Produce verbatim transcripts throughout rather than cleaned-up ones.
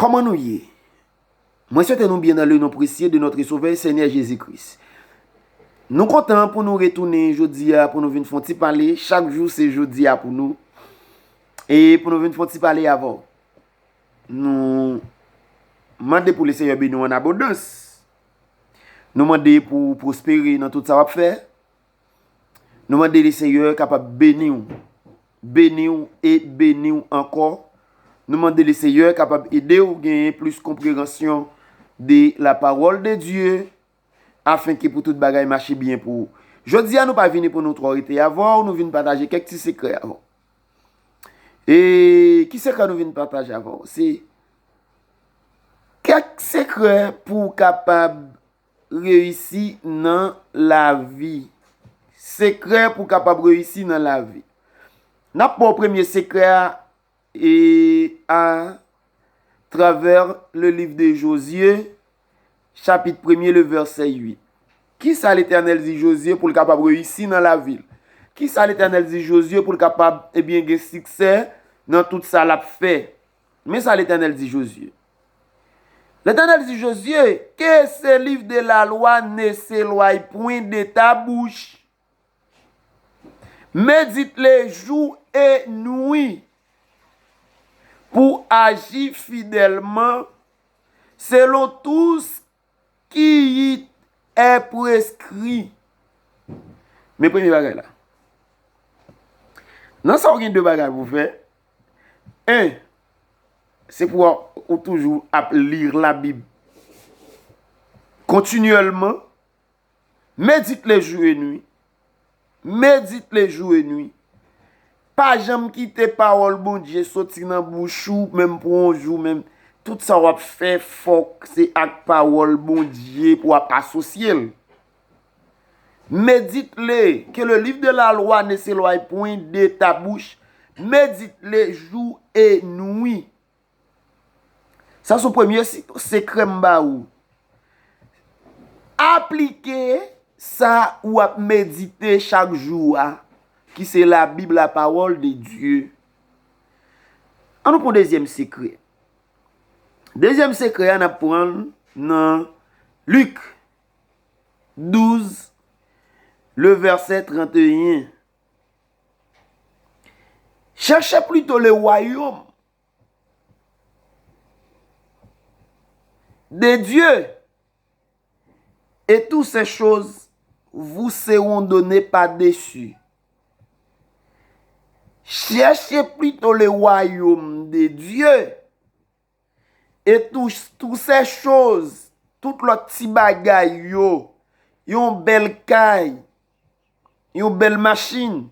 Kòman nou ye? Mwen swete nou byen nan le non presye de notre Sauveur et Seigneur Jésus-Christ. Nou kontan pou nou retounen jodi a, pou nou vin fè yon ti pale. Chak jou se jodi a pou nou. E pou nou vin fè yon ti pale avè w. Nou mande pou Lesenyè beni w an abondans. Nou mande pou w pwospere nan tout sa w ap fè. Nou mande Lesenyè kapab beni w, beni w e beni w ankò. Nou mande Lesenyè kapab ede w genyen plis konpreyansyon de la parole de Dieu, afenke pou tout bagay mache byen pou ou. Jodi a, nou pa vini pou nou twò rete avè w, nou vin pataje kèk ti sekrè avè w. E ki sekrè nou vin pataje avè w? Se kèk sekrè pou w kapab reyisi nan lavi. Sekrè pou w kapab reyisi nan lavi. N ap pran premye sekrè a, e a travè le liv de Jozye, chapit premye, le vèsè uit. Kisa Letènèl di Jozye pou l kapab reyisi nan lavi l? Kisa Letènèl di Jozye pou l kapab, ebyen, gen siksè nan tout sa l ap fè? Men sa Letènèl di Jozye. Letènèl di Jozye, que ce livre de la loi ne s'éloigne point de ta bouche. Médite-le jour et nuit pour agir fidèlement selon tout ce qui y est prescrit. Men premye bagay la. Nan sa, w gen de bagay pou w fè. En, se pou w, ou toujou ap li Labib kontinyèlman. Médite-le jour et nuit. Médite-le jour et nuit. Pa janm kite pawòl Bondye soti nan bouch ou, menm pou yon jou, menm. Tout sa w ap fè, fòk se ak pawòl Bondye pou w ap asosye l. Médite-le, que le livre de la loi ne s'éloigne point de ta bouche. Médite-le jour et nuit. Sa se premye si-, sekrè m ba ou. Aplike sa ou ap medite chak jou a, ki se Labib, la parole de Dieu. An nou pran dezyèm sekrè. Dezyèm sekrè a, n ap pran l nan Lik douz, le vèsè trannteyen. Cherchez plutôt le royaume de Dieu, et toutes ces choses vous seront données par-dessus. Cherchez plutôt le royaume de Dieu, et tout, toutes ces choses, tout lòt ti bagay yo, yon bèl kay, yon bèl machin,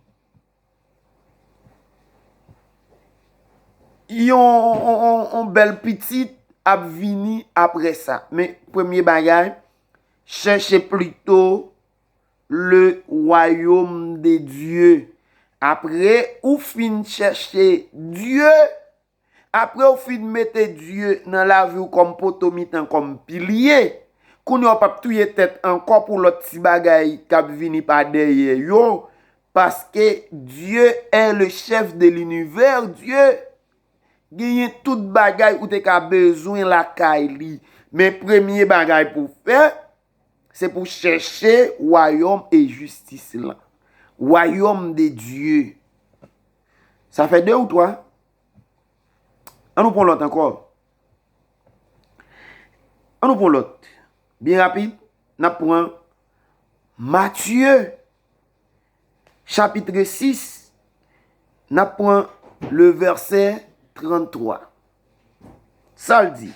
yon, yon, yon, yon bèl pitit ap vini apre sa. Men premye bagay, cherchez plutôt le royaume de Dieu. Apre ou fin chèche Dye, apre ou fin mete Dye nan lavi w kòm poto mitan, kòm pilye, kounye a w p ap touye tèt ankò pou lòt ti bagay k ap vini pa dèyè yo, paske Dieu est le chef de l'univers, Dye genyen tout bagay ou te ka bezwen lakay li. Men premye bagay pou w fè, se pou w chèche wayòm e jistis lan. Royaume de Dieu. Sa fè de ou twa. An nou pran lòt ankò. An nou pran lòt. Byen rapid, n ap pran Matye, chapit sis, n ap pran le vèsè tranntwa. Sa l di,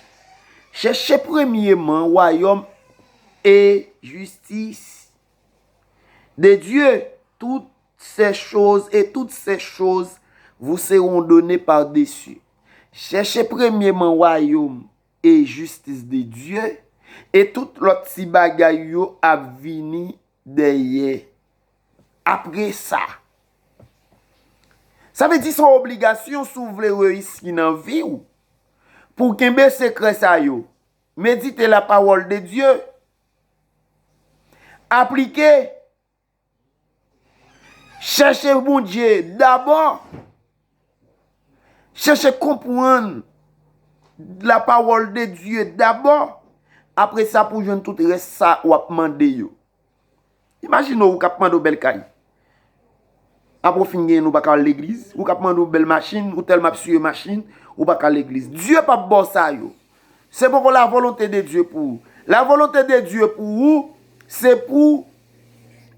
chèche premyeman wayòm e jistis de Dye, tout ces choses, et toutes ces choses vous seront données par-dessus. Chèche premyeman wayòm e jistis de Dye, e tout lòt ti bagay yo ap vini dèyè. Apre sa, sa vle di se yon obligasyon si w vle reyisi nan vi w, pou w kenbe sekrè sa yo. Medite la parole de Dieu. Aplike. Chèche Bondye dabò. Chèche konprann la parole de Dieu dabò, apre sa pou jwenn tout rès sa w ap mande yo. Imajine w, ou k ap mande w bèl kay. Apre w fin genyen l, ou pa ka al legliz. Ou k ap mande w bèl machin, ou tèlman ap siye machin, ou pa ka al legliz. Dye p ap ba w sa yo. Se poko la volonté de Dieu pou ou. La volonté de Dieu pou ou, se pou,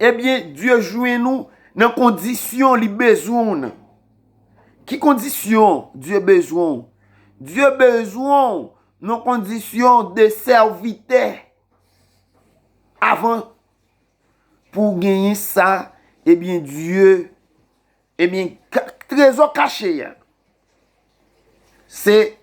ebyen, Dye jwenn ou nan kondisyon li bezwen w nan. Ki kondisyon Dye bezwen w? Dye bezwen w nan kondisyon de sèvitè avan pou w genyen sa, ebyen, Dye, ebyen, ka- trezò kache a. Se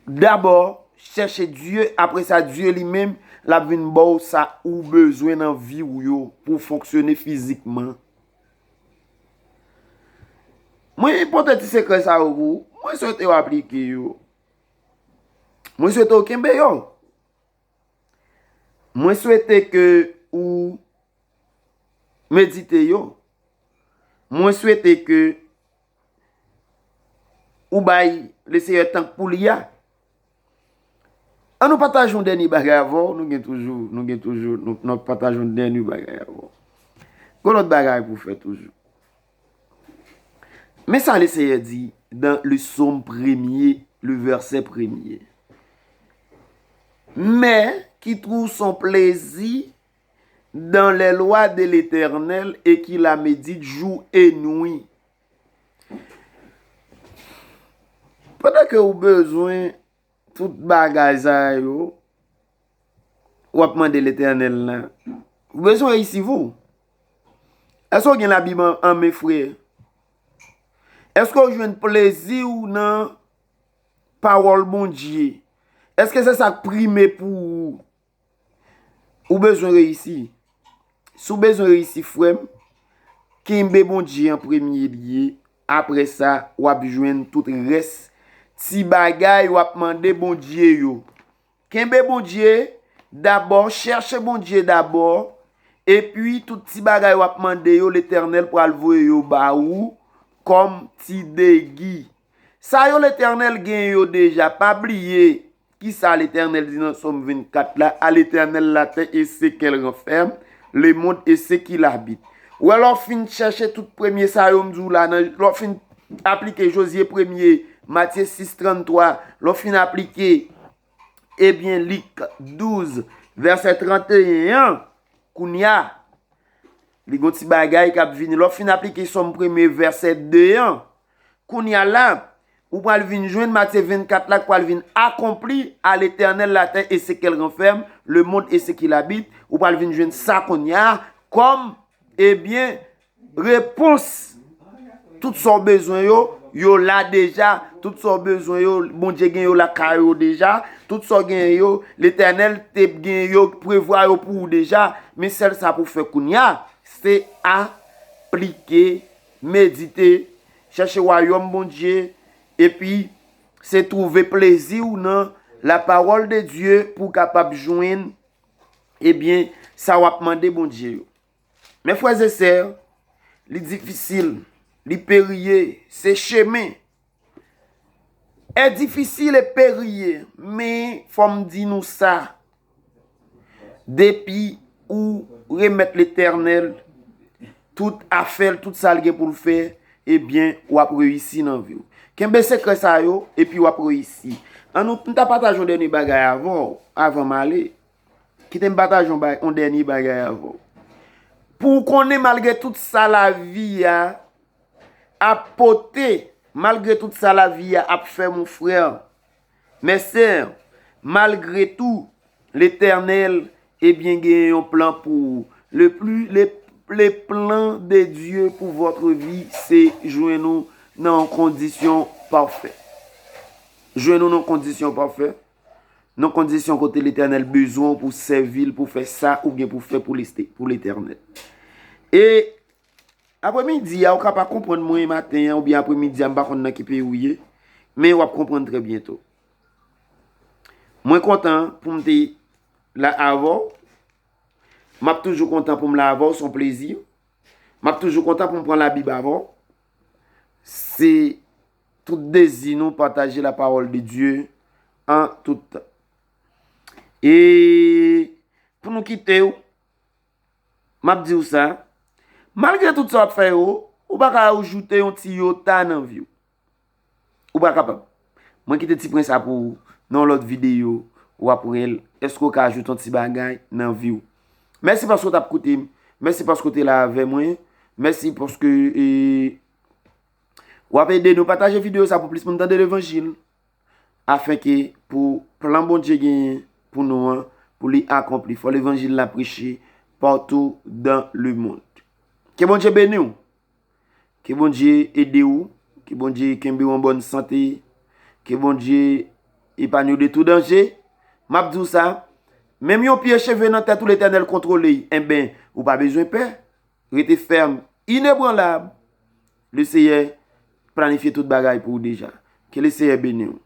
dabò chèche Dye, apre sa, Dye li menm, l ap vin ba w sa ou bezwen nan vi w yo pou w fonksyone fizikman. Mwen pote ti sekrè sa yo pou ou. Mwen swete w aplike yo. Mwen swete w kenbe yo. Mwen swete ke ou medite yo. Mwen swete ke ou bay Lesenyè tan pou li a. An nou pataje yon dènye bagay avè w. Nou gen toujou, nou gen toujou, nou, nou pataje yon dènye bagay avè w. Gon lòt bagay pou fè toujou. Men sa Lesenyè di dan le Sòm premye, le vèsè premye. Mais qui trouve son plaisir dans les lois de l'Éternel et qui la médite jour et nuit. Pandan ke ou bezwen tout bagay sa yo, w ap mande Letènèl la. Ou bezwen reyisi pou ou. Èske w gen Labib an, an men, frè? Èske w jwenn plezi w nan pawòl Bondye? Èske se sa k prime pou ou? Ou bezwen reyisi. Si w bezwen reyisi, frè m, kenbe Bondye an premye lye. Apre sa, w ap jwenn tout rès ti bagay w ap mande Bondye yo. Kenbe Bondye dabò, chèche Bondye dabò, epi tout ti bagay w ap mande yo, Letènèl pral voye yo ba ou kòm ti degi. Sa yo Letènèl gen yo deja. Pa bliye kisa Letènèl di nan Sòm vennkat la: À l'Éternel la terre et ce qu'elle renferme, le monde et ceux qui l'habitent. Ou wè, lè w fin chèche tout premye sa yo m di w la, nan, lè w fin aplike Jozye premye, Matye sis tranntwa, lè w fin aplike, ebyen, Lik douz, vèsè tranteyen an, kounye a, li gon ti bagay k ap vini. Lè w fin aplike Sòm premye, vèsè de an, kounye a la, ou pral vin jwenn Matye vennkat la k pral vin akonpli: À l'Éternel la terre et ce qu'elle renferme, le monde et ceux qui l'habitent. Ou pral vin jwenn sa kounye a kòm, ebyen, repons. Tout sa w bezwen yo, yo la deja. Tout sa w bezwen yo, Bondye gen yo lakay ou deja. Tout sa w gen yo, Letènèl te gen yo, prevwa yo pou ou deja. Men sèl sa pou w fè kounye a, se aplike, medite, chèche wayòm Bondye, epi se twouve plezi w nan la parole de Dieu pou w kapab jwenn, ebyen, sa w ap mande Bondye yo. Men frè e sè, li difisil, li perye, se chemen. Est difficile et périlleux, men fò m di nou sa, depi ou remèt Letènèl tout afè l, tout sa l gen pou l fè, ebyen, w ap reyisi nan vi w. Kenbe sekrè sa yo, epi w ap reyisi. Ann nou, m ta pataje yon dènye bagay avè w, avan m ale. Kite m pataje yon ba-, yon dènye bagay avè w. Pou w konnen, malgre tout sa lavi a ap pote, malgre tout sa lavi a ap fè, mon frè, mè sè, malgre tou, Letènèl, ebyen, gen yon plan pou ou. Le pli, le, le plan de Dieu pour votre vie, se jwenn ou nan yon kondisyon pafè. Jwenn ou nan yon kondisyon pafè, nan kondisyon kote Letènèl bezwen w pou sèvi l, pou fè sa ou gen pou fè pou leste-, pou Letènèl. E apremidi a, ou ka pa konprann mwen maten an oubyen apremidi a, m pa konn nan ki peyi ou ye, men w ap konprann trè byento. Mwen kontan pou m te la avè w. M ap toujou kontan pou m la avè w, se yon plezi. M ap toujou kontan pou m pran Labib avè w. Se tout dezi nou, pataje la parole de Dieu an tout tan. E pou nou kite w, m ap di w sa, malgre tout sa w ap fè yo, ou pa ka ajoute yon ti yota nan vi w. Ou pa kapab. Mwen kite ti pwen sa pou w nan yon lòt videyo, w ap wè l. Èske w ka ajoute yon ti bagay nan vi w? Mèsi paske w t ap koute m. Mèsi paske w te la avè mwen. Mèsi paske e, w ap ede nou pataje videyo sa pou plis moun tande levanjil. Afenke pou plan Bondye genyen pou nou an, pou li akonpli. Fò levanjil la preche partout dans le monde. Ke Bondye beni w. Ke Bondye ede w. Ke Bondye kenbe w an bòn sante. Ke Bondye epanye w de tou danje. M ap di w sa, menm yon pye cheve nan tèt ou, Letènèl kontwole l. Enben, ou pa bezwen pè. Rete fèm, inebranlab. Leseyè planifye tout bagay pou ou deja. Ke Leseyè beni w.